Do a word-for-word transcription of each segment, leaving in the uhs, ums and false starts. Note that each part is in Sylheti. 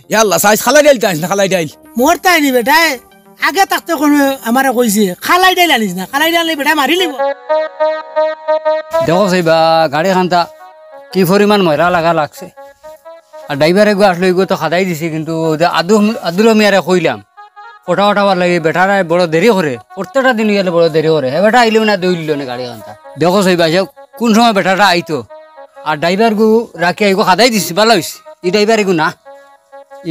ইয়া আল্লাহ, সাইজ খালাই ডাইল তো আনিস না, খালাই ডাইল। মরতায় নি বেটায়, আগে থাকতে কোনো আমারে কইছে, "খালাই ডাইল আনিস না, খালাই ডাইল আনলে বেটায় মারি লিবো।" দেখো সাইবা, গাড়ি খানটা কি পরিমাণ ময়লা লাগা লাগছে। আর ড্রাইভার এগু আসলো, এগু তো খাদাই দিছি, কিন্তু ওই যে আদু-, আব্দুল মিয়ারে কইলাম, ফটা ফটাবার লাগি বেটারা বড় দেরি করে, প্রত্যেকটা দিন গেলে বড় দেরি করে। হে বেটা আইলেও না, দৌড়ল না গাড়ি খানটা। দেখো সাইবা, সে কোন সময় বেটাটা আইতো? আর ড্রাইভার গু রাখি আইগো খাদাই দিছি, ভালা হইছে। এই ড্রাইভার এগু না,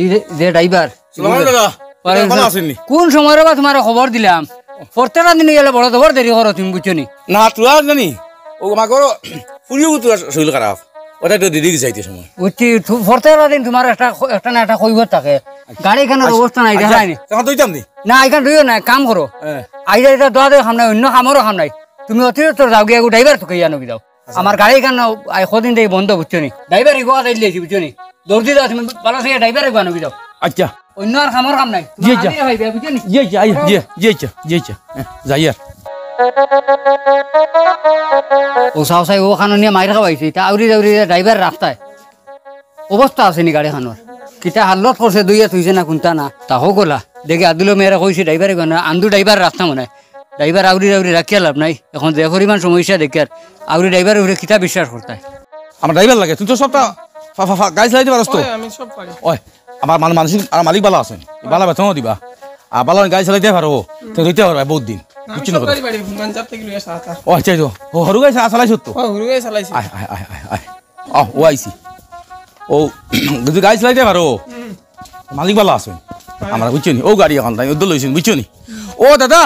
এই যে, যে ড্রাইভার। সালাম আলাইকুম দাদা। ওয়ালাইকুম ভালা সালাম। আছেন নি? কোন সময় রে বা তোমারে খবর দিলাম? প্রত্যেকটা দিন গেলে বড় জবর দেরি করো তুমি, বুঝছো নি? না, তোরা জানি, ও আমার ঘরো ফুরিও তোরা শরীর খারাপ, ওটা একটু দিদি যাইতে সময়। বুঝছি, তু-, প্রত্যেকটা দিন তোমার একটা খ-, একটা না একটা কইবর থাকে। গাড়ি কেনার আচ্ছা, অবস্থা নাই, আচ্ছা, দেখা যায়নি। তখন তো দিতাম দি। না, এখান দুইও না, এক কাম করো। হ্যাঁ। আইজা এটা দোয়া দেওয়া খাম নাই, অন্য কামরও খাম নাই। তুমি অতিরিক্ত যাও গিয়া, ড্রাইভার তোকে ইয়া নবি দাও। আমার গাড়ি কেন আই কদিন থেকে বন্ধ, বুঝছো নি? ড্রাইভার এগো আদাই দিয়েছি, বুঝছো নি? দৌড় দিয়ে দাও, তুমি ভালো থেকে ড্রাইভার এগো আনো, দাও। আচ্ছা। অন্য আর কামর কাম নাই। জি, তোমার আচ্ছা। আমিও হইবে, বুঝছো নি? জি, আচ্ছা, আই, জি, জি, আচ্ছা, জি, আচ্ছা। হ্যাঁ, যাই আর। ও সাও সাই, ও খানো নিয়ে মাইর খাওয়াইছে, তা আউরি দাউরি ড্রাইভার রাস্তায়। অবস্থা আছে নি গাড়ি খানোর? কিতা হালত করছে, দুইয়া থইছে না কোনটা না। তা হোক ওলা। দেখি আব্দুল মেয়েরা কইছে ড্রাইভার এগো না, আন্দু ড্রাইভার রাস্তা মনে হয়। ড্রাইভার আউরি আউরি রাখিয়া লাভ নাই। এখন যে পরিমাণ সমস্যা দেখিয়ার, আউরি ড্রাইভার উপরে কিতা বিশ্বাস করতায়? আমার ড্রাইভার লাগে, তুই তো সবটা ফা-, ফা-, ফা-, গাড়ি চালাইতে পারস তো? ওই, আমি সব পারি। ওই, আমার মান-, মানসিক, আর মালিক বালা আছেন, বালা বেতনও দিবা। আর বালা গাড়ি চালাইতে পারো, তো দিতে পারবে বহুত দিন। না, আমি বুঝছি না সব কথা। গাড়ি পারি, পাঞ্জাব থেকে লইয়া সাত আট। ও, আচ্ছা, এই তো। ও, হরু গাড়ি চা-, চালাইছ তো? ও, হরু গাড়ি চালাইছি। আয়, আয়, আয়, আয়, আয়। ও, ও আইছি। ও, যদি গাড়ি চালাইতে পারো, হুম। মালিক বালা আছেন। হ্যাঁ। আমরা বুঝছো নি? ও গাড়ি এখন তাই, উদ্যোগ লইছেন, বুঝছো নি? ও দাদা,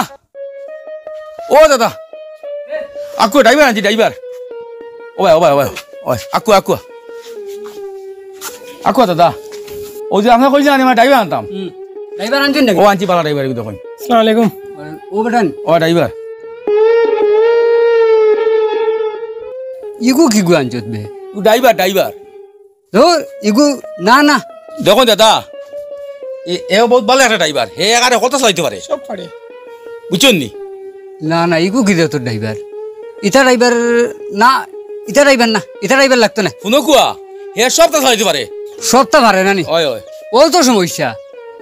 ও দাদা, আকু ড্রাইভার আনছি, ড্রাইভার। ও ভাই, ও ভাই, ও ভাই, ও ভাই, আকু, আকু। আকু দাদা, ও যে আমরা কইছিলাম, আমি ড্রাইভার আনতাম। হুম। ড্রাইভার আনছেন নাকি? ও আনছি, বালা ড্রাইভার, এগু দেখুন। আসসালামু আলাইকুম। ও ড্রাইভার। ও বেটান। ও ড্রাইভার। ইগু কিগু আনছত বে? ও ড্রাইভার, ড্রাইভার। ধুর, ইগু, না, না। দেখো দাদা, এ, এও বহুত ভালা একটা ড্রাইভার। হে একারে কথা চালাইতে পারে। সব পারে। বুঝছইন নি? না, না, ইগু কি জাতর ড্রাইভার? ইতা ড্রাইভার না, ইতা ড্রাইভার না, ইতা ড্রাইভার লাগতো না। হুনো কুয়া, হে সবটা চালাইতে পারে। সবটা পারে না নি? অয়, অয়। ও তো সমস্যা।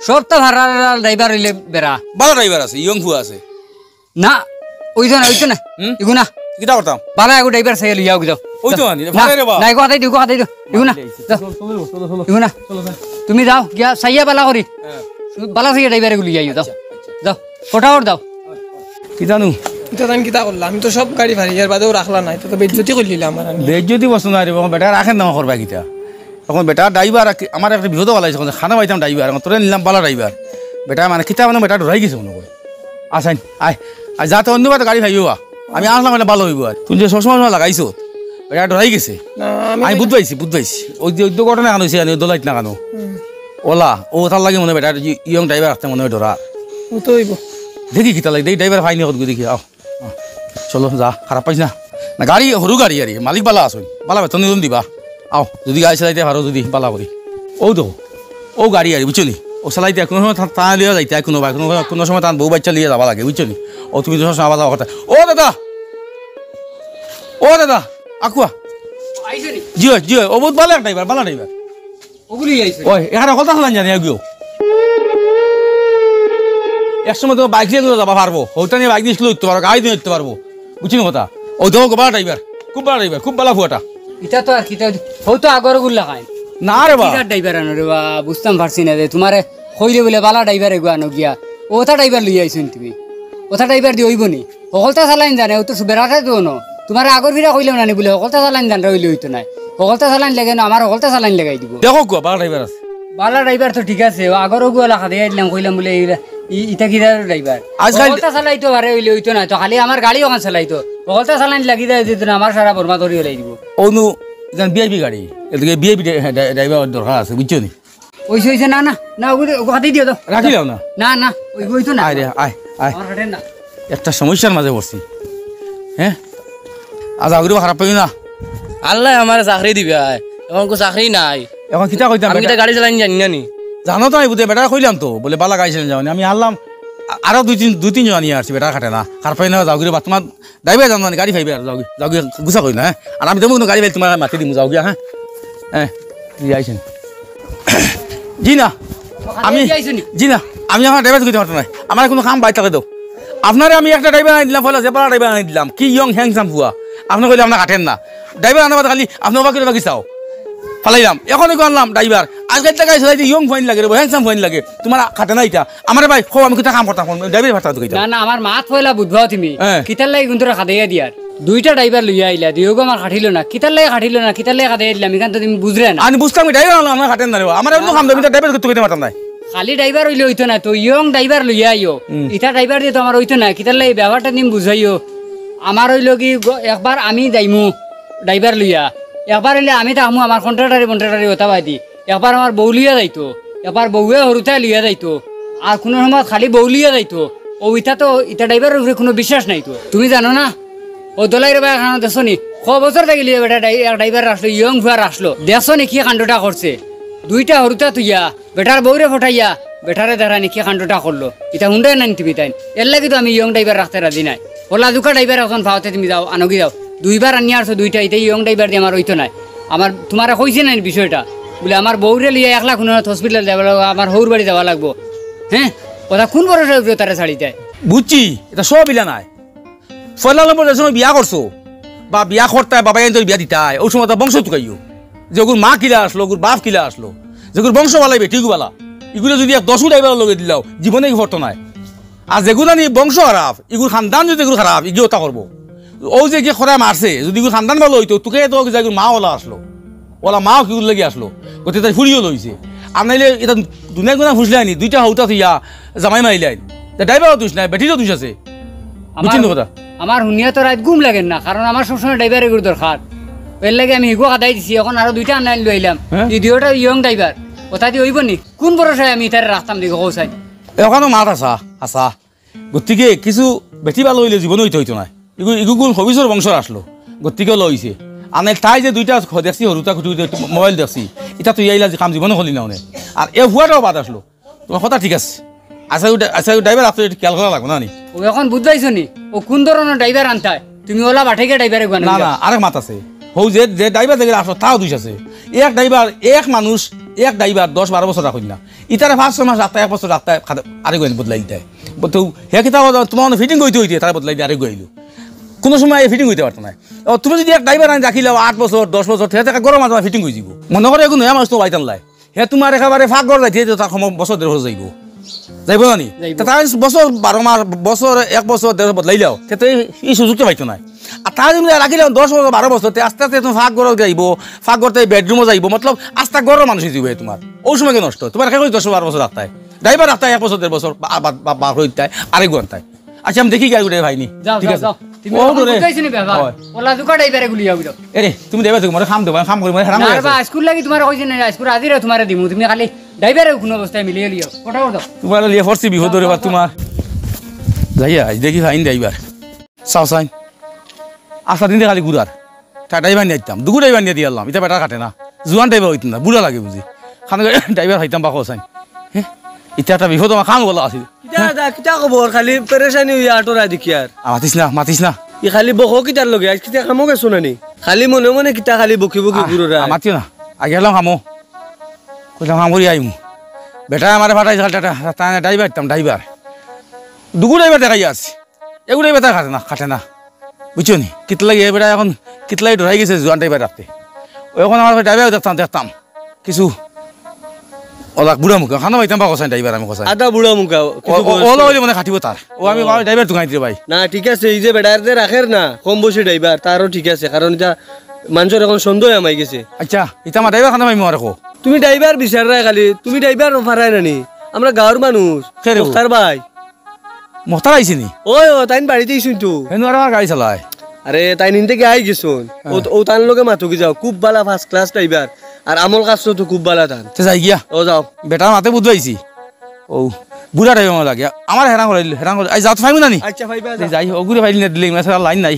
সবটা পারার ড্রাইভার অইলে বেড়া। ভালা ড্রাইভার আছে, ইয়ং ফুয়া আছে। না, অইতো না, অইতো না। হুম? ইগু না। কিতা করতাম? বালা এগু ড্রাইভার চাইয়া লইয়া আউক যাও। অইতো না, না, ফালাই রে বা। না, এগু হাতাই দিও, এগু হাতাই দিও। ইগু না। মারি আইছে। যাও। চলো, চলো, চলো, চলো। ইগু না। চলো, যাই। তুমি যাও, গিয়া চাইয়া বালা করি। হ্যাঁ। বালা চাইয়া ড্রাইভার এগু লইয়া আইও, যাও। আচ্ছা, আচ্ছা। যাও। ফটাফট যাও। কিতা নু? ইতা তাইন কিতা করলা? আমি তো সব গাড়ি ফারি, এর বাদেও রাখলা না। ইতা তো বেইজ্জতি করিলিলা আমার আনি। বেইজ্জতি বস্তু না রে বা, বেটা রাখেন না করবা কিতা? এখন বেটা ড্রাইভার আকি-, আমার একটা বিপদ ফালাইছে, এখন খানা পাইতাম ড্রাইভার, এখন তোরে নিলাম বালা ড্রাইভার। বেটা মানে কিতা মানে বেটা ডরাই গেছে মনে হয়। আসাইন, আয়, আয়, যাতে অন্য বাতে গাড়ি পাইও বা। আমি আসলাম, এটা ভালা অইবো আর। তুই যে চশমা টশমা লাগাইছো, বেটা ডরাই গেছে। না, আমি আমি বুঝ পাইছি, বুঝ পাইছি। ওই যে, ওই যে ঘটনা কেন হইছে, আমি দোলাইত না কেন? হুম। ওলা, ও তার লাগি মনে হয় বেটা, ই-, ইয়ং ড্রাইভার রাখতে মনে হয় ডরা। ও তো অইবো। দেখি কিতা লাগে, দেখি ড্রাইভার পাইনি কত দেখি, আও। চলো, যা, খারাপ পাইছ না। না, গাড়ি, হুরু গাড়ি আরে, মালিক বালা আছইন, বালা বেতন দিবা। আও, যদি গাড়ি চালাইতে পারো, যদি বালা করি। ও দেখো, ও গাড়ি আরে, বুঝছো নি? ও চালাইতে কোনো সময় তা-, তা লিয়া যাইতে, কোনো বা-, কোনো, কোনো সময় তার বউ বাচ্চা লিয়া যাবা লাগে, বুঝছো নি? ও তুমি তো সব সময় আবার কথা। ও দাদা! ও দাদা! আকুয়া! আইছে নি? জি অয়, জি অয়, ও বহুত বালা ড্রাইভার, বালা ড্রাইভার। ওগুলি আইছে। ওই, এখানে হকলতা চালাইন জানে এগুলো। এক সময় তো বাইক নিয়ে যাবা পারবো, হকলতা নিয়ে বাইক নিয়ে স্কুলে উঠতে পারবো, গাড়ি নিয়ে উঠতে পারবো। বুঝছো নি কথা? ও দেখো, বালা ড্রাইভার, খুব বালা ড্রাইভার, খুব বালা ফুয়াটা। ইটা তো আর কিতা, ও তো আগর গুলা খায়। না রে বা। কিতা ড্রাইভার আনো রে বা, বুঝতাম পারছি না যে তোমারে কইলে বলে বালা ড্রাইভার এগু আনো গিয়া। ও ওটা ড্রাইভার লইয়া আইছো নি তুমি? ওটা ড্রাইভার দি অইবো নি? হকলতা চালাইন জানে, ও তো বেড়াটা তো ন। তোমারে আগর ফিরা কইলাম না নি বলে, হকলতা চালাইন জানরা অইলে অইতো নায়। হকলতা চালাইন লাগে না, আমার হকলতা চালাইন লাগাই দিব। দেখো কুয়া, বালা ড্রাইভার আছে। বালা ড্রাইভার তো ঠিক আছে, ও আগর ওগুলা খাদে আইলাম, কইলাম বলে, "এই, ই-, ইটা কিতা ড্রাইভার?" আজকাল হকলতা চালাইতো পারে অইলে অইতো নায়, তো খালি আমার গাড়ি ওখান চালাইতো। হকলতা চালাইন লাগি যায় দিত না, আমার সারা বর্মা ধরি হলাই দিব। অনু, যেন ভি আই পি গাড়ি, এদিকে V I P dry-, dry-, driver দরকার আছে, বুঝছো নি? ওইসে, ওইসে, না, না, না, ওগুলো, ওগুলো হাতেই দিয়ে দাও। রাখি দাও না। না, না, ওই, ওই তো না। আয় রে, আয়, আয়। আমার হাতে না। একটা সমস্যার মাঝে পড়ছি। হ্যাঁ? আজ আগরে খারাপ পাইও না। আল্লাহ আমার চাকরি দিবে আয়। এখন কো চাকরি নাই। এখন কিতা কইতাম আমি বেটা? কিতা গাড়ি চালাইন জানি না নি। জানো তো আমি বুঝে বেটা কইলাম তো, বলে বালা গাড়ি চালাইন জানি। আমি আনলাম, আ-, আরো দুই তিন, দুই তিন জন আনিয়া আসছি, বেটা খাটে না। খারাপ পাইও না, যাও গিরে বা, তোমার ড্রাইভার জানো না, গাড়ি পাইবে আর যাও গি, যাও গি, গুছা কই না, হ্যাঁ? আর আমি তেমন কোনো গাড়ি পাইলে তোমার মাতি দিমু, যাও গিয়া, হ্যাঁ? হ্যাঁ, এই আইছেন। জি না, আমি, খালি আইছো নি? জি না, আমি অখন ড্রাইভার কইতে পারতাম না। আমার কুনু কাম বাই থাকে দেও। আপনারে আমি একটা ড্রাইভার আনি দিলাম, পয়লা যে পারা ড্রাইভার আনি দিলাম, কি ইয়ং হ্যান্ডসাম পুয়া। আপনে কইলে আপনার কাটেন না। ড্রাইভার আনার বাদে খালি আপনে ওবা কিরে বাকি চাও। ফালাইলাম। অখন এগু আনলাম ড্রাইভার। আজকাল টাকা চালাই ইয়ং ফাইন লাগে রে, হ্যান্ডসাম ফাইন লাগে। তুমার কাটে না ইটা। আমারে ভাই, কও আমি কিতা কাম করতাম, ড্রাইভার ফাটা তো কইতাম। না, না, আমার মাত পয়লা বুঝবাও তুমি। হ্যাঁ। কিতার লাগি গুন্তরে খাদাইয়া দিয়ার। দুইটা ড্রাইভার লইয়া আইলা, দুইওগু আমার খাটিল না। কিতার লাগি খাটিল না, কিতার লাগি খাদাইয়া দিলাম, ইখান তো তুমি বুঝরে না। আমি বুঝতাম কি, ড্রাইভার আনলাম, আমার কাটেন না রে। আমার অন্য কাম দাও, আমি তো ড্রাইভার তো কইতে পারতাম না। খালি ড্রাইভার অইলে অইতো না, তো ইয়ং ড্রাইভার লইয়া আইও। হুম। ইতা ড্রাইভার দিয়া তো আমার অইতো না, কিতার লাগি ব্যাপারটা তুমি বুঝাইও। আমার অইলো কি গ-, একবার আমি যাইমু ড্রাইভার লইয়া, একবার অইলে আমি থাকমু আমার কন্ট্রাক্টরি মন্ট্রাক্টরি ওতা বাদি, একবার আমার বউ লইয়া যাইতো, একবার বউয়ে হুরুতায় লইয়া যাইতো, আর কুনু সময় খালি বউ লইয়া যাইতো। অউ ইতা তো, ইতা ড্রাইভারর উপরে কুনু বিশ্বাস নাই তো। তুমি জানো না? অউ দলাইর ভাই এখানো দেখছো নি? ক বছর থাকি লইয়া বেটা ড্রাই-, এক ড্রাইভার রাখলো, ইয়ং পুয়া রাখলো। দেখছো নি কি কাণ্ডটা করছে? দুইটা হুরুতা থইয়া বেটার বউরে ফটাইয়া, বেটারে দেখানি কি কাণ্ডটা করলো। ইতা হুনরায় না নি তুমি তাইন? এরলাগি তো আমি ইয়ং ড্রাইভার রাখতে রাজি নায়। অলা জুকা ড্রাইভার অখন পাওতে তুমি যাও, আনোগি যাও। দুইবার আনিয়া আরছো দুইটা, ইতা ইয়ং ড্রাইভার দি আমার অইতো নায়। আমার, তুমারে কইছি না নি বিষয়টা? বুলে, আমার বউরে লইয়া একলা কুনু হসপিটাল যাওয়া লাগবো, আমার হউর বাড়ি যাওয়া লাগবো। হ্যাঁ? অতা কুন ভরসার উপরে তারে ছাড়িতায়? বুঝছি, ইতা সব ইলা নায়। পয়লা নম্বর যে সময় বিয়া করছো, বা বিয়া করতায়, বাবায় আইন্তর বিয়া দিতায়, অউ সময় তার বংশ তুকাইও। যে অগুর মা কিলা আছলো, অগুর বাপ কিলা আছলো, যে অগুর বংশ বালা, বেটিগু বালা, ইগুরে যুদি এক দশগু ড্রাইভারর লগে দিলাও, জীবনে ইগু ফরতো নায়। আর যেগু নানি বংশ খারাপ, ইগুর খানদান যুদি ইগুর খারাপ, ইগিয়ে অতা করবো। অউ যে ইগিয়ে খরায় মারছে, যুদি ইগুর খানদান ভালা অইতো, তুকাইয়া তো ইগু যে ইগুর মা অলা আছলো। অলা মাও কিগুর লাগি আছলো, গতিকে তাইর ফুড়িও লইছে। আর নাইলে ইতা দুনিয়ার গুনা ফুসলায়নি, দুইটা হউতা থইয়া জামাই মারিলাইন। তে ড্রাইভারও দুষ নাই, বেটিরও দুষ আছে। আমার, বুঝছেন তো কথা? আমার হুনিয়া তো রাইত ঘুম লাগের না, কারণ আমার সবসময় ড্রাইভার এগুর দরকার। এরলাগি আমি হিগু খাদাই দিছি, অখন আরো দুইটা আনাইন লইলাম। হ্যাঁ? ই দুইওটা ইয়ং ড্রাইভার, অতা দি অইবো নি? কুন ভরসায় আমি ইতারে রাখতাম দেখো কও চাইন? অখানো মাত আছা, আছা। গতিকে কিছু বেটি ভালা অইলে জীবনে অইতো অইতো নায়। ইগু, ইগু কুন খবিছর বংশর আছলো। গতিকে অলা অইছে। আর নাইলে তাই যে দুইটা খ-, দেখছি হুরুতা কুটি কুটি একটু মোবাইল দেখছি। ইতা তো ইয়াইলা যে কাম জীবনে খলি না অনে। আর এ পুয়াটাও বাদ আছলো। তুমার কথা ঠিক আছে। আচ্ছা, অউ ড্রা-, আচ্ছা, অউ ড্রাইভার আপনার একটু খেয়াল করা লাগবো না নি? অউ অখন বুঝাইছো নি? অউ কুন ধরনর ড্রাইভার আনতায়? তুমি অলা বাটে গিয়া ড্রাইভারে গুয়ানো না, না, আরেক মাত আছে। হউ যে, যে ড্রাইভার দেখে আছলো, তাও দুষ আছে। এক ড্রাইভার, এক মানুষ, এক ড্রাইভার দশ বারো বছর রাখইন না। ইতারে পাঁচ ছয় মাস রাখতায়, এক বছর রাখতায়, খাদে-, আরেকগু আইন বদলাই দিতায়। বলতে হে কিতা কথা, তুমার অনো ফিটিং অইতে অইতে তার বদলাই দিয়া আরেকগু আইলো। কুনু সময় এই ফিটিং অইতে পারতো নায়। ও, তুমি যুদি এক ড্রাইভার আনি রাখিলাও আট বছর, দশ বছর, তে তে গরম মাঝে ফিটিং অইযিবো। মনো করো এগু নয়া মানুষ তো বাইতান লাই। হে তুমার একেবারে পাকঘর যাইতে তো তার কম বছর দেড় বছর যাইবো। যাইবো না নি? যাইবো। তে তার বছর বারো মাস, বছর এক বছর দেড় বছর বদলাইলাও, তে তো এই, এই সুযোগটা পাইতো নায়। আর তার যদি রাখিলাও দশ বছর, বারো বছর, তে আস্তে আস্তে তুমি পাকঘরো যাইবো, পাকঘর থাকি বেডরুমো যাইবো, মতলব আস্তা ঘরর মানুষ অইযিবো হে তুমার। অউ সময় কিতা নষ্ট? তুমার কে কই দশ বারো বছর রাখতায়? ড্রাইভার রাখতায় এক বছর, দেড় বছর, বা-, বা-, বা-, বার অইতায়, আরেকগু আনতায়। আচ্ছা, আমি দেখি গাড়ি উঠে ভাইনি। যাও, ঠিক যাও, আছে? যাও। তুমি ও অখন করে। বুঝাইছো নি ব্যাপার? হয়। অলা জুকা ড্রাইভারে গুলিয়া উঠো। এরে, তুমি ড্রাইভার থাকি, মোরে কাম দেও, আমি কাম করি, মোরে হেরান না করি রে বা, আছো। আইজকুর লাগি তুমারে কইছি না, আইজকুর আজি রে তুমারে দিমু, তুমি খালি ড্রাইভারে কুনু অবস্থায় মিলিয়া লিও। ওঠাও, ওঠাও। তুমারে লিয়া পড়ছি বিপদো রে বা, তুমার। যাইয়া, আইজ দেখি ফাইন ড্রাইভার। চাও চাইন। আস্তা দিন খালি ঘুরার। তা ড্রাইভার নিয়া দিতাম। দুগু ড্রাইভার নিয়া দিয়ারলাম। ইতা বেটার কাটে না। জুয়ান ড্রাইভার অইতো না। বুড়া লাগে বুঝি। খান ড্রাইভার পাইতাম বা কও চাইন। হে? ইতা একটা বিপদ আমার খান বলা আছিল। কিতা দা, কিতা খবর? খালি পেরেশানি অইয়া আটোরা দেখিয়ার। আ, মাতিস না, মাতিস না। ই খালি বকো কিতার লগে? আইজ কিতা কামো গেছো না নি? খালি মনে মনে কিতা খালি বকি বকি আ, ঘুরোরা? আ, মাতিও না। আগে গেলাম কামো। কইলাম কাম করি আইমু। বেটায় আমারে পাঠাইছে খালি টাটা। তাই না ড্রাইভার দিতাম, ড্রাইভার। দুগু ড্রাইভার দেখাইয়া আছি। এগুলাই বেটা খাটে না, খাটে না। বুঝছো নি? কিতলা গিয়ে বেটা অখন, কিতলাই ডরাই গেছে জুয়ান ড্রাইভার রাখতে। অউ অখন আমার ড্রাইভার দেখতাম, দেখতাম। কিছু অলা বুড়া মুখা, খানো পাইতাম বা কসাই ড্রাইভার আমি কসাই। আদা বুড়া মুখা, কিছু ও, ও, বয়স অলা অইলে মানে খাটিবো তার। ও আমি ও। বাবা ড্রাইভার তুকাই দিতে ভাই। না, ঠিক আছে, এই যে বেটার যে রাখের না, কম বয়সী ড্রাইভার, তারও ঠিক আছে, কারণ ইটা মানষর অখন সন্দেহ হামাই গেছে। আচ্ছা, ইতা আমার ড্রাইভার খানো পাইমু আর কো। তুমি ড্রাইভার বিচাররায় খালি, তুমি ড্রাইভার পারায় না নি? আমরা গাঁওর মানুষ, কে রে ও? মুখতার ভাই। মুখতার আইছে নি? ওই, ও, তাইন বাড়িত আইছইন তো। হেনো আর আমার গাড়ি চালায়। আরে, তাইন ইন থাকি আই গেছইন। ও, হ্যাঁ। ও তান লগে মাতো কি যাও, খুব ভালা first class driver। আর আমল কাজ তো খুব ভালা তান। তে যাই গিয়া। ও যাও। বেটার মাতে বুঝাইছি। ও, বুড়া driver মনে লাগে। আমার হেরান করাইল, হেরান করাইল। আই যাও তো ফাইমু না নি? আচ্ছা, ফাইবা তে যাও। যাই, ওগুরে ফাইল না দিলে, ইমা সারা লাইন নাই।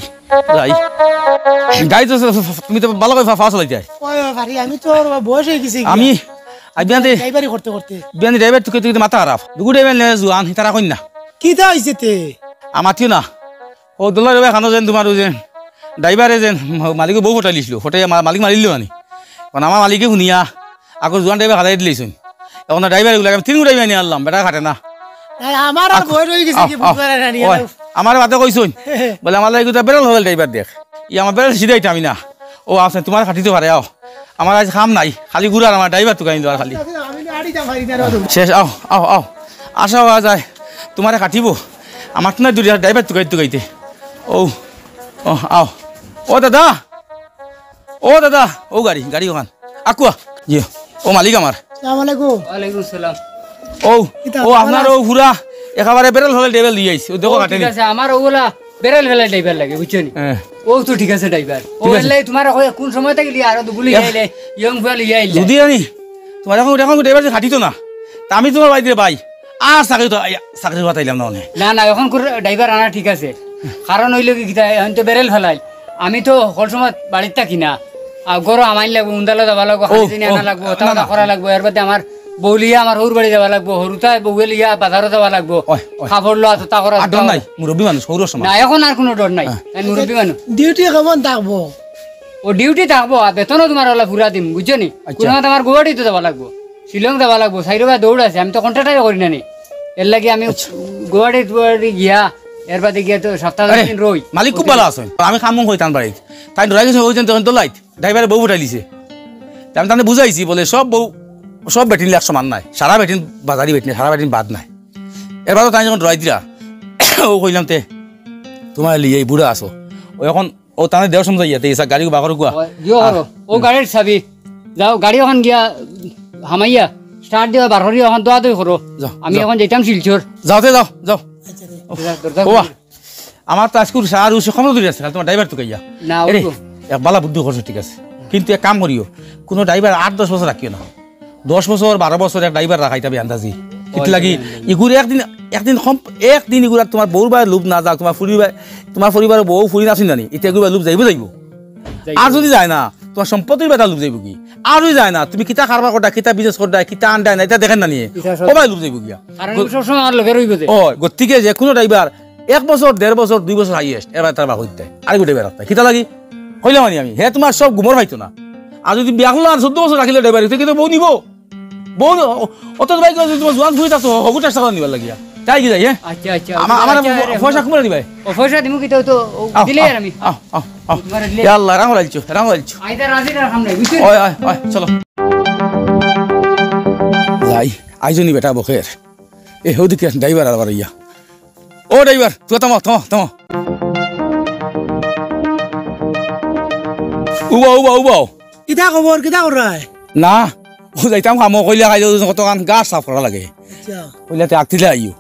যাই। গাড়ি তো, তুমি তো ভালা করি ফা-, fast চালাইতায়। ওই, ওই, পারি, আমি তো আর বয়স অই গেছে গিয়া। আমি, আই বিয়ানতে, ড্রাইভারি করতে করতে। বিয়ানতে ড্রাইভার তুকে তুকে মাথা খারাপ। দুগু ড্রাইভার নে জুয়ান, হিতারা কইন না। কিতা অইছে তে? আমাতিও না। ও দোলা রে ভাই, খানো যেন তুমার অউ যে ড্রাইভারে যেন মালিকে বউ ফটাইলিছিল, ফটাইয়া মা-, মালিক মারিল মানে। কারণ আমার মালিকে হুনিয়া আগর জুয়ান ড্রাইভার হারাই দিলিছইন। অখন ড্রাইভার এগুলা, আমি তিনগু ড্রাইভার নিয়া আনলাম, বেটা খাটে না। না, আমার আর আহ, বই রই গেছে আহ, কি আহ, বুঝবার না, নিয়ে ওই, আনো। আমারে বাদে কইছইন, বলে, "আমার লাগি দুইটা বেড়াল ফালাইল ড্রাইভার দেখ।" ই আমার বেড়াল সিধা ইটা আমি না। ও আছে, তুমারে খাটিতো পারে, আও। আমার আইজ কাম নাই, খালি ঘুরার আমার ড্রাইভার তুকাই দেওয়ার খালি। আমি আড়ি যা মারি না রে। শেষ, আও, আও, আও। আশা অওয়া যায়, তুমারে খাটিবো। আমার তো না দূরে ড্রাইভার তুকাই তুকাইতে। ও, ও, আও। ও দাদা, ও দাদা, ও গাড়ি, গাড়ি অখান। আকুয়া, জি, ও মালিক আমার। আসসালামু আলাইকুম। ওয়ালাইকুম সালাম। ও, কিতা ও আপনার অবস্থা? ও পুরা একেবারে বেড়াল ফালাইল ড্রাইভার লইয়া আইছে। ও দেখো ও, কাটে ঠিক নি। আছে, আমার ওগুলা বেড়াল ফালাইল ড্রাইভার লাগে, বুঝছো নি? হ্যাঁ। ও তো ঠিক আছে ড্রাইভার। ও ঠিক আছে। এলাই তোমার কই কোন সময় থাকি লিয়া আরো দুগুলি এক- আইলে, ইয়ং ফুয়া লইয়া আইলে। যদি আনি, তোমার এখন, এখন ড্রাইভার যে খাটিতো না। তা আমি তোমার বাড়িতে ভাই, আর চাকরি তো, আইয়া, চাকরি পাতাইলাম না অনে। না, না, এখন করে ড্রাইভার আনা ঠিক আছে। কারণ অইলো কি, কিতা, এখন তো বেড়াল ফালাইল। আমি তো হকল সময় বাড়িত থাকি না। আর গরু আমাইন লাগবো, উন্দালো যাওয়া লাগবো, ও, খালি চিনি ও, আনা লাগবো, না, ওটা না। করা লাগবো। এর বাদে আমার বউ লইয়া আমার হউর বাড়ি যাওয়া লাগবো, হউরতায় বউয়ে লইয়া বাজারো যাওয়া লাগবো। ওই, ওই। কাপড় লওয়া, জুতা করা, আর ডর জুতা নাই, করা। মুরব্বি মানুষ, হউরর সমান। না, এখন আর কোনো ডর নাই। হ্যাঁ। আমি মুরব্বি মানুষ। ডিউটি কেমন থাকবো? ও ডিউটি থাকবো, আর বেতনও তোমার ওলা পুরা দিম, বুঝছো নি? আচ্ছা। কোনো মতে আমার গুয়াহাটিত যাওয়া লাগবো, শিলং যাওয়া লাগবো, চাইরোবায় দৌড় আছে, আমি তো কন্ট্রাক্টরে করি না নি। এর লাগি আমি আচ্ছা। গুয়াহাটি টুয়াহাটি গিয়া, এর বাদে গিয়া তো সপ্তাহ আরে, দিন রই। মালিক খুব ভালা আছে, আমি কামও করি তান বাড়িত। তাইন ডরাই গেছইন, ওই দিন তখন তো লাইট, ড্রাইভারে বউ পঠাইলিছে। তে আমি তানে বুঝাইছি, বলে, "সব বউ, সব বেটিন এক সমান নায়, সারা বেটিন বাজারি বেটিন, সারা বেটিন বাদ নায়।" এর বাদে তাইন যখন ডরাই দিরা, ও কইলাম, "তে, তোমার লিয়ে এই বুড়া আছো।" ও এখন ও তানে দেও সমঝাইয়া, তে ইসা গাড়ি বার করো গুয়া। ও, জিও আর করো। ও গাড়ির চাবি। যাও, গাড়ি অখান গিয়া হামাইয়া, স্টার্ট দিয়া বার করিয়া অখান দোয়া দই করো। যাও, আমি যাও। অখন যাইতাম শিলচর। যাও তে যাও, যাও। দরজা ওবা, খুলো। আমার তো আজকুর সার উসে কম দূরে আছে, খালি তোমার ড্রাইভার তুকাইয়া। না, এরে, ওই তো। এক বালা বুদ্ধি করছো, ঠিক আছে। কিন্তু এক কাম করিও, কোনো ড্রাইভার আট দশ বছর রাখিও না। দশ বছর, বারো বছর এক ড্রাইভার রাখাইতা বে আন্দাজি। কিতা লাগি? ইগুর একদিন, একদিন কম, একদিন ইগুর আর তোমার বউর বায় লোভ না যাক, তোমার ফুরির বায়, তোমার পরিবারর বউ ফুরি না চিন্তা নি, ইতা ইগুর বায় লোভ যাইবো, যাইবো। যাইবো। আর যদি যায় না, তোমার সম্পত্তির বায় লোভ যাইবো কি? আর যদি যায় না, তুমি কিতা কারবার কররা, কিতা বিজনেস কররা, কিতা আনরায় না, ইতা দেখইন না নি। ইতা সব ও বায় লোভ যাইবো গিয়া। কারণ গো- সবসময় আমার লগে রইবো যে। ও, গতিকে যে কোনো ড্রাইভার এক বছর, দেড় বছর, দুই বছর হাইয়েস্ট, এবার তার বাবা হইতে। আর গোটে বেড়াতে। কিতা লাগি? কইলাম আনি আমি, হে তোমার সব গুমর পাইতো না। আর যদি বিয়া করলো আর চোদ্দ বছর রাখিলে ড্রাইভার, ইতা কিন্তু বউ নিবো। বউ, অত ভাই, যদি তোমার জোয়ান ফুরি থাকতো, হগু টেস্ট করা নিবার লাগিয়া। তাই কি যাই, হ্যাঁ? আচ্ছা, আচ্ছা, আমার, আমার আচ্ছা, আরে, পয়সা কুমড়া দিবাই? ও, পয়সা দিমু কিতা তো, ও, আও, দিলে আও, আর আমি। আও, আও, আও। তোমার দিলে। ইয়া আল্লাহ, রাম লাইছো, রাম লাইছো। আইতা রাজি রাখাম নাই, বুঝছো? ওই, ওই, ওই, চলো। যাই, আইজনি বেটা বখের। এ, ওদিকে ড্রাইভার আবার ইয়া। ও ড্রাইভার, তুই থামো, থামো, থামো। উবাও, উবাও, উবাও। কিতা খবর, কিতা কররায়? না, ও যাইতাম কামো, কইলা খাইলে কতখান গাছ সাফ করা লাগে। আচ্ছা। কইলা তে আতিলে আইও।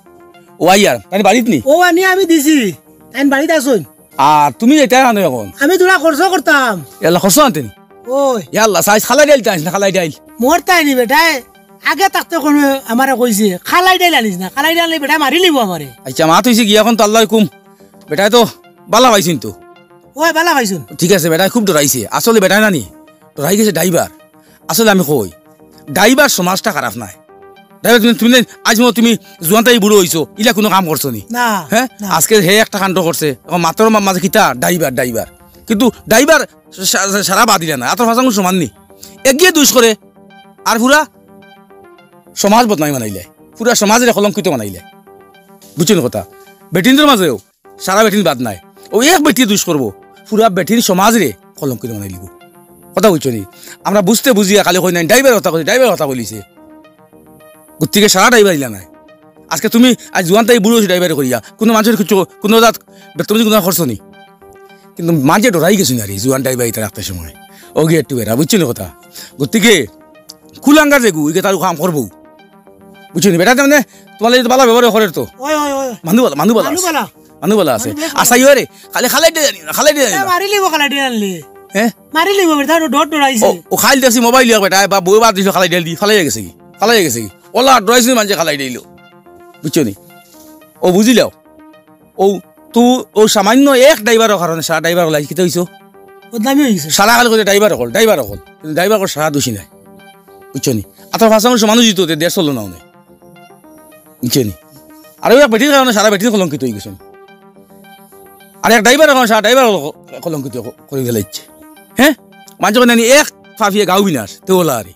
ও আইয়ার, তাইন বাড়িত নি? ও আনি আমি দিছি, তাইন বাড়িত আছইন। আর তুমি যাইতায় কানো এখন? আমি থুড়া খরচ করতাম। ইয়াল্লা, খরচ আনতে নি? ওই। ইয়াল্লা, সাইজ খালাই ডাইল টাইস না, খালাই ডাইল। মোর তাই নি বেটায়, আগে থাকতে কোনো আমারে কইছে, "খালাই ডাইল আনিস না, খালাই ডাইল আনলে বেটায় মারি লিবো আমারে।" আচ্ছা, মাত অইছে গিয়া এখন তো আল্লাহ হুকুম। বেটায় তো বালা পাইছইন তো। ওই বালা পাইছইন। ঠিক আছে, বেটায় খুব ডরাইছে। আসলে বেটায় না নি, ডরাই গেছে ড্রাইভার। আসলে আমি কই, ড্রাইভার সমাজটা খারাপ নায়। ড্রাইভার তুমি, তুমি নাই, আইজ মনে তুমি জুয়ানতাই বুড়ো অইছো, ইলা কোনো কাম করছো নি? না, হ্যাঁ? না। আজকে হে একটা কাণ্ড করছে, এখন মাতর মা-, মাঝে কিতা ড্রাইভার, ড্রাইভার। কিন্তু ড্রাইভার সা-, সা-, সারা বাদ দিলা না, আতর ফাঁসাঙ্গুর সমান নি। এগিয়ে দুষ করে, আর পুরা সমাজ বদনামি বানাইলে, পুরা সমাজরে কলঙ্কিত বানাইলে। বুঝছইন কথা? বেটিন্তর মাঝেও সারা বেটিন বাদ নায়। ও এক বেটিয়ে দুষ করবো, পুরা বেটিন সমাজরে কলঙ্কিত বানাই লিবো। কথা বুঝছো নি? আমরা বুঝতে বুঝিয়া খালি কই নাই, ড্রাইভার কথা কইছে, ড্রাইভার কথা কইলিছে। গতিকে সারা ড্রাইভার ইলা নায়। আজকে তুমি আজ জুয়ানতাই বুড়ো অইছো ড্রাইভার করিয়া, কোনো মানুষর কিছু, কোনো জাত বেতন কোনো খরচ নি। কিন্তু মাঝে ডরাই গেছো না রে, জুয়ান ড্রাইভার ইতা রাখতে সময়। ও গিয়ে একটু বেড়া, বুঝছো নি কথা? গতিকে কুলাঙ্গার যেগু, ইগে তার কাম করবো। বুঝছো নি? বেটা মানে, তোমার লাগি তো বালা ব্যবহার করের তো। ওই, ওই, ওই। মানু বালা, মানু বালা মানু আছে। বালা। মানু বালা আছে। মানু বালা। আচ্ছা, ইয়ে রে, খালি খালাই দিয়ে জানি না, খালাই দিয়ে জানি এ, না। মারি লিবো খালাই দিয়ে আনলে। হ্যাঁ? মারি লিবো, বেটা, ডর ডরাইছে। ও, ও খাইল দেখছি মোবাইল লিয়া বেটা, বা বউ বাদ দিছো খালাই দিয়ে দি, খালাই গেছে কি? খালাই গেছে কি? ওলা ডরাইছে মানষে খালাই দিল। বুঝছো নি? ও বুঝিলাও। ও তো, ও সামান্য এক ড্রাইভারর কারণে সারা ড্রাইভার ওলাই কিতা অইছো? বদনামি অই গেছে। সারা খালি কইছে ড্রাইভার অকল, ড্রাইভার অকল। কিন্তু ড্রাইভার অকল সারা দোষী নায়। বুঝছো নি? আতর ফাঁসাঙ্গুর সমাজও জিতো তে দেশ চললো না অনে। বুঝছো নি? আর ওই এক বেটির কারণে সারা বেটিন কলঙ্কিত অই গেছইন। আর এক ড্রাইভারর কারণে সারা ড্রাইভার অকল ক-, কলঙ্কিত ক-, করি ফেলাইছে। হ্যাঁ? মানষে কয় না নি এক ফাফিয়ে গাউ বিনাশ, তে ওলা আরে।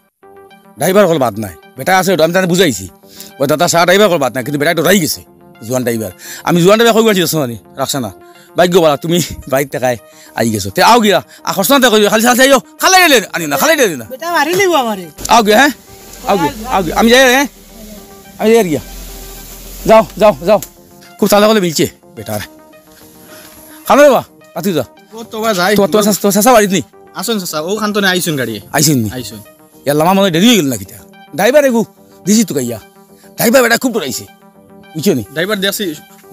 ড্রাইভার অকল বাদ নায়। বেটা আছে, ওটা আমি তারে বুঝাইছি। ও দাদা, সারা ড্রাইভার করবা না, কিন্তু বেটা ডরাই গেছে। জুয়ান ড্রাইভার। আমি জুয়ান ড্রাইভার কই গেছি, দোস্ত, রাখছে না। ভাগ্য বালা, তুমি বাইর টেকায় আই গেছো। তে আও গিয়া, আকর্ষণ দেখো, খালি সাথে আইও, খালাই আইলে আনি না, খালাই আনি না। বেটা মারি লিব আমারে। আও গিয়া, হ্যাঁ? আও গিয়া, আও গিয়া। আমি যাই, হ্যাঁ? আমি যাই গিয়া। যাও, যাও, যাও। খুব তাজা করে মিলছে, বেটার। খালো রে বা, আতি যা। ও তো বা যাই। তোমার, তোমার চাচা, তোমার চাচা বাড়িত নি? আসুন চাচা, ও খান তো না আইসুন গাড়ি। আইসুন নি? আইসুন। ইয়াল্লা, আমার মনে হয় দেরি হয়ে গেল না কিতা? ড্রাইভার এগু দিছি তো গাইয়া। ড্রাইভার বেটা খুব ডরাইছে। বুঝছো নি? ড্রাইভার দেখছি,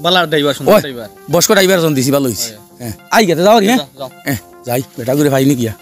বালা ড্রাইভার, সুন্দর ওই, ড্রাইভার। বয়স্ক ড্রাইভার জন দিছি, ভালো হইছে। হ্যাঁ। হ্যাঁ, আই গেতে যাও নি, হ্যাঁ? যাও, যাও। হ্যাঁ, যাই, বেটা ঘুরে পাইনি গিয়া।